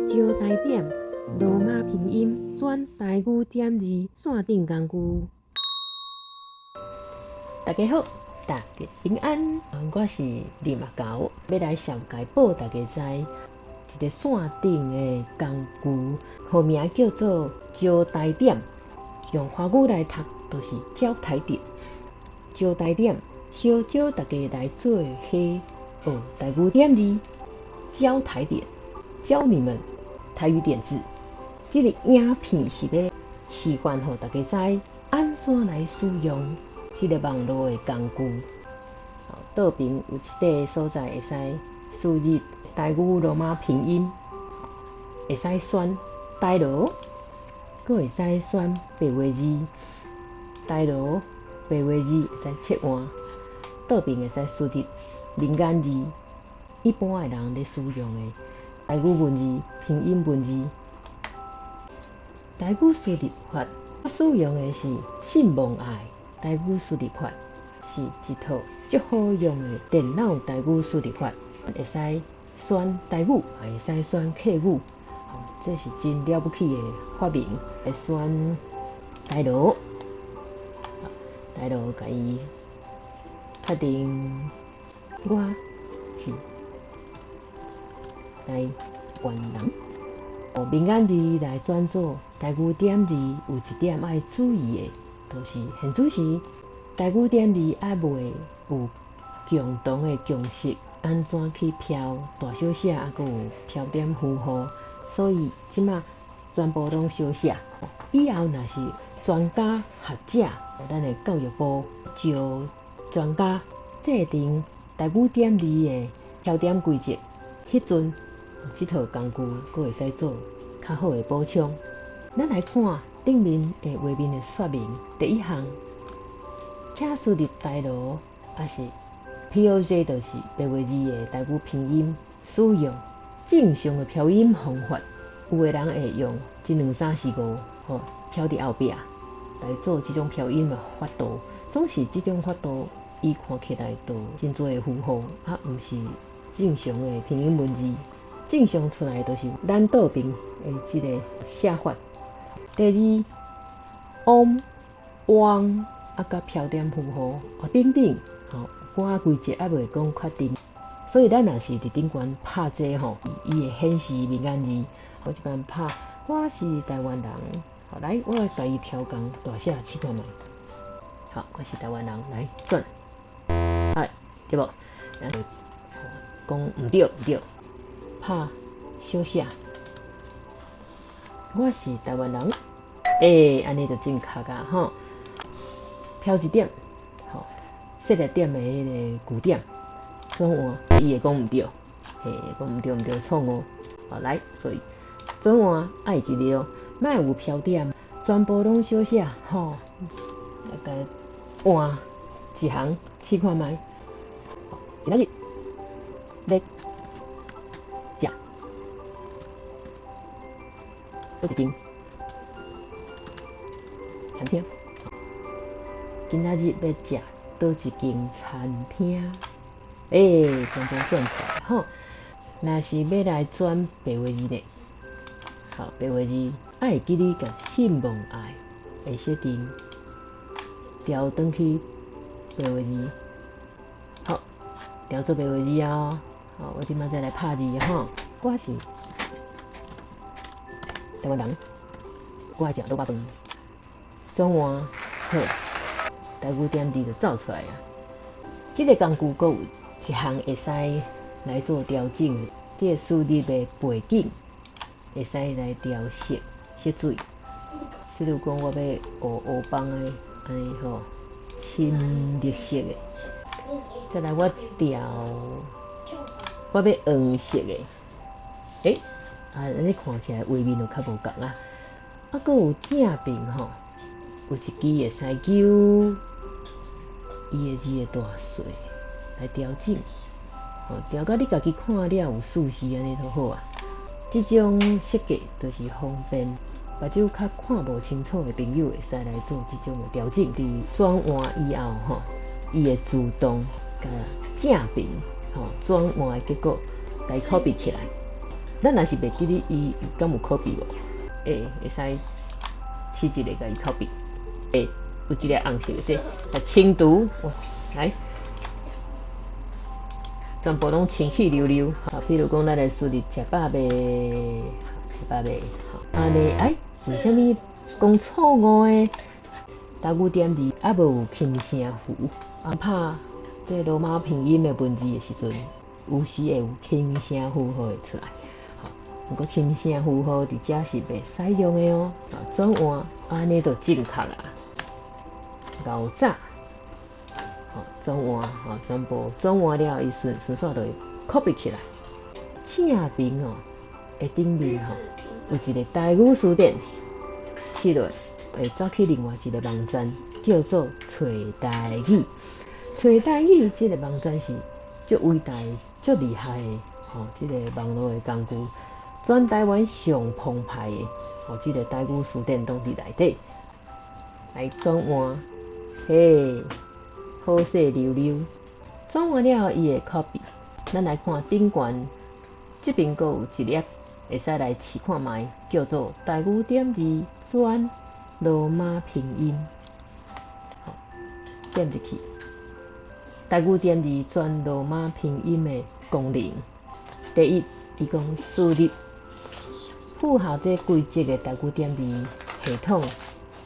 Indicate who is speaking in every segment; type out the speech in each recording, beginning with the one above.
Speaker 1: 招台點羅馬拼音轉台語點字線頂工具。
Speaker 2: 大家好，大家平安，我是林阿狗，欲來紹介報大家知一個線頂的工具，號名叫做招台點，用華語來讀就是招台點。招台點，相招大家來做伙學台語點字，教台點，教你們台語點字。這个影片是欲示範予大家知，按怎來使用這个網路的工具。倒爿有一塊所在會使輸入台語羅馬拼音，會使選台羅，閣會使選白話字，台羅白話字會使切換。倒爿會使輸入民間字，一般的人咧使用的台語文字、拼音文字。台語輸入法，我使用的是信望愛台語輸入法，是一套足好用的電腦台語輸入法，會使選台語，也會使選客語，這是真了不起的發明。會選台羅，台羅共伊確定我是台灣人。民間字來轉做台語點字，有一點愛注意的，就是現此時台語點字猶未有共同的共識，按怎去標大小寫，猶閣有標點符號，所以這馬全部攏小寫。以後若是專家學者，咱的教育部招專家制定台語點字的標點規則，彼陣這套工具閣會使做較好的補充。咱來看頂面的畫面的說明，第一項，請輸入台羅，抑是 POJ，就是白話字的台語拼音，使用正常的標音方法。有的人會用一兩三四五，吼，標佇後壁來做這種標音的法度，總是這種法度，伊看起來就真濟的符號，啊，毋是正常的拼音文字。正常出來就是咱倒爿的這个寫法。第二，嗡、汪啊，佮標點符號哦等等，吼，寡規則猶未講確定，所以咱若是佇頂懸拍這吼，伊會顯示民間字。我這擺拍我是台灣人，好來，我來共伊調工大寫試看覓。好，我是台灣人，來轉，哎，對無？講毋對毋對。拍小寫，我是台灣人，欸，按呢就正確啊吼。標一點，吼，設一點的彼个句點，轉換，伊會講毋對，嘿，講毋對毋對，錯誤。好來，所以轉換愛記得哦，莫有標點，全部攏小寫，吼，來共換一行試看覓。今仔日欲食佗一間餐廳？今仔日欲食佗一間餐廳？欸，全部轉出來吼。若是欲來轉白話字呢？好，白話字愛會記得共信望愛的設定調轉去白話字。好，調做白話字哦。好，我這擺再來拍字吼。我是台灣人，我愛食滷肉飯。轉換好，台語點字就走出來啊。這个工具閣有一項會使來做調整，這个輸入的背景會使來調色色水。比如講，我欲烏烏枋的，按呢吼，深綠色的。再來我調，我欲黃色的。欸，啊，按呢看起來畫面就較無仝啊。啊，閣有正爿吼，有一支會使揪伊的字的大細來調整，吼，調甲你家己看了有舒適按呢就好啊。這種設計就是方便目睭較看無清楚的朋友會使來做這種的調整。佇轉換以後吼，伊會自動共正爿吼轉換的結果共伊 copy 起來。咱若是袂記得伊敢有 copy 無？會會使試一下共伊 copy。會有一个紅色的這，來清除，來，全部攏清氣溜溜。好，比如講，咱來輸入食飽未？食飽未？好，按呢，哎，為啥物講錯誤的？台語點字猶無有輕聲符，啊拍這羅馬拼音的文字的時陣，有時會有輕聲符號會出來。好，毋過輕聲符號佇遮是袂使用的哦。啊，轉換，按呢就正確啊。𠢕早，好，轉換，吼，全部轉換了，伊順順紲就會 copy 起來。正面哦，的頂面吼，有一个台語辭典，試落會走去另外一个網站，叫做揣台語。揣台語這个網站是足偉大、足厲害的，吼，這个網路的工具，全台灣上澎湃的，吼，這个台語辭典攏佇內底。來轉換，嘿，好勢溜溜。轉換了後，伊會 copy。咱來看頂懸，這邊閣有一粒會使來試看覓，叫做台語點字轉羅馬拼音。好，點入去，台語點字轉羅馬拼音的功能。第一，伊講輸入符合這規則的台語點字系統，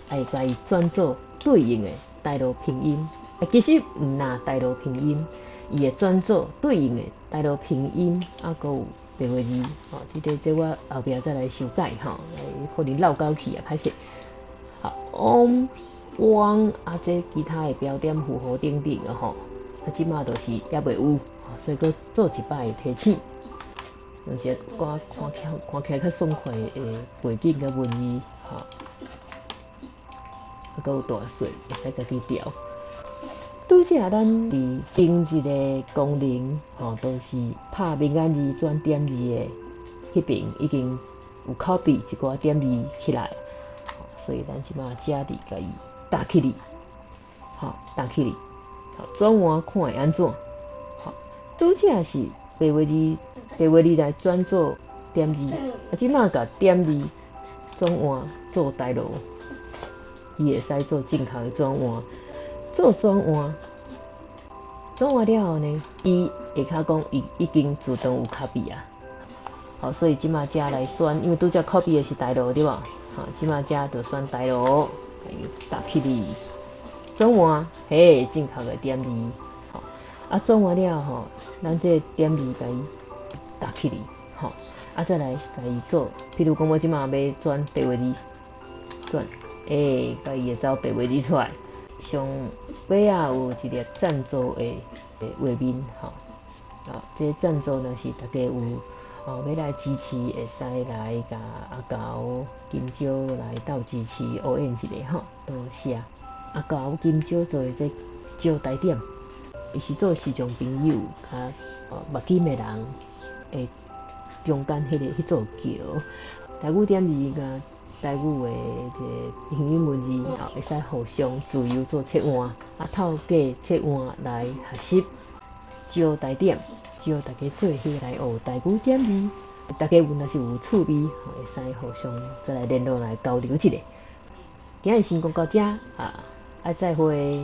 Speaker 2: 會共伊轉做對應的台羅拼音。啊，其實毋若台羅拼音，伊會轉做對應的台羅拼音，啊，閣有白話字。吼，這个這我後壁再來修改吼，可能漏勾去啊，歹勢。好，嗡、汪啊，這其他的標點符號等等的吼，啊，這馬就是猶未有，所以閣做一擺提醒。有時看看起看起來較爽快的背景佮文字，吼，啊，閣有大細會使家己調。拄才咱佇頂一个功能，吼，都是拍敏感字轉點字的彼爿已經有 copy 一寡點字起來，所以咱這馬遮佇共伊打起來，吼，打起來，好，轉換看會按怎？好，拄才是白話字，白話字來轉做點字，啊，這馬共點字轉換做台羅，伊會使做正確的轉換。做轉換，轉換了後呢，伊下跤講伊已經自動有 copy 啊。好，所以這馬遮來選，因為拄才 copy 的是台羅對無？好，這馬遮就選台羅，打起來，轉換，嘿，正確的點字。好，啊，轉換了後，咱這個點字共伊打起來，吼，啊，再來共伊做，譬如講我這馬欲轉白話字，轉，欸，共伊會走白話字出來。上尾仔有一个贊助的畫面，吼，啊，這贊助若是大家有哦欲來支持，會使來共阿猴金蕉來鬥支持応援一下吼，多謝。阿猴金蕉做的這招台點，伊是做視障朋友佮目金的人的中間彼个彼座橋，台語點字佮台語的這個拼音文字，吼，會使互相自由做切換，啊，透過切換來學習。招台點，招大家做伙來學台語點字。大家有若是有趣味，吼，會使互相再來聯絡來交流一下。今日先講到遮，啊，啊再會。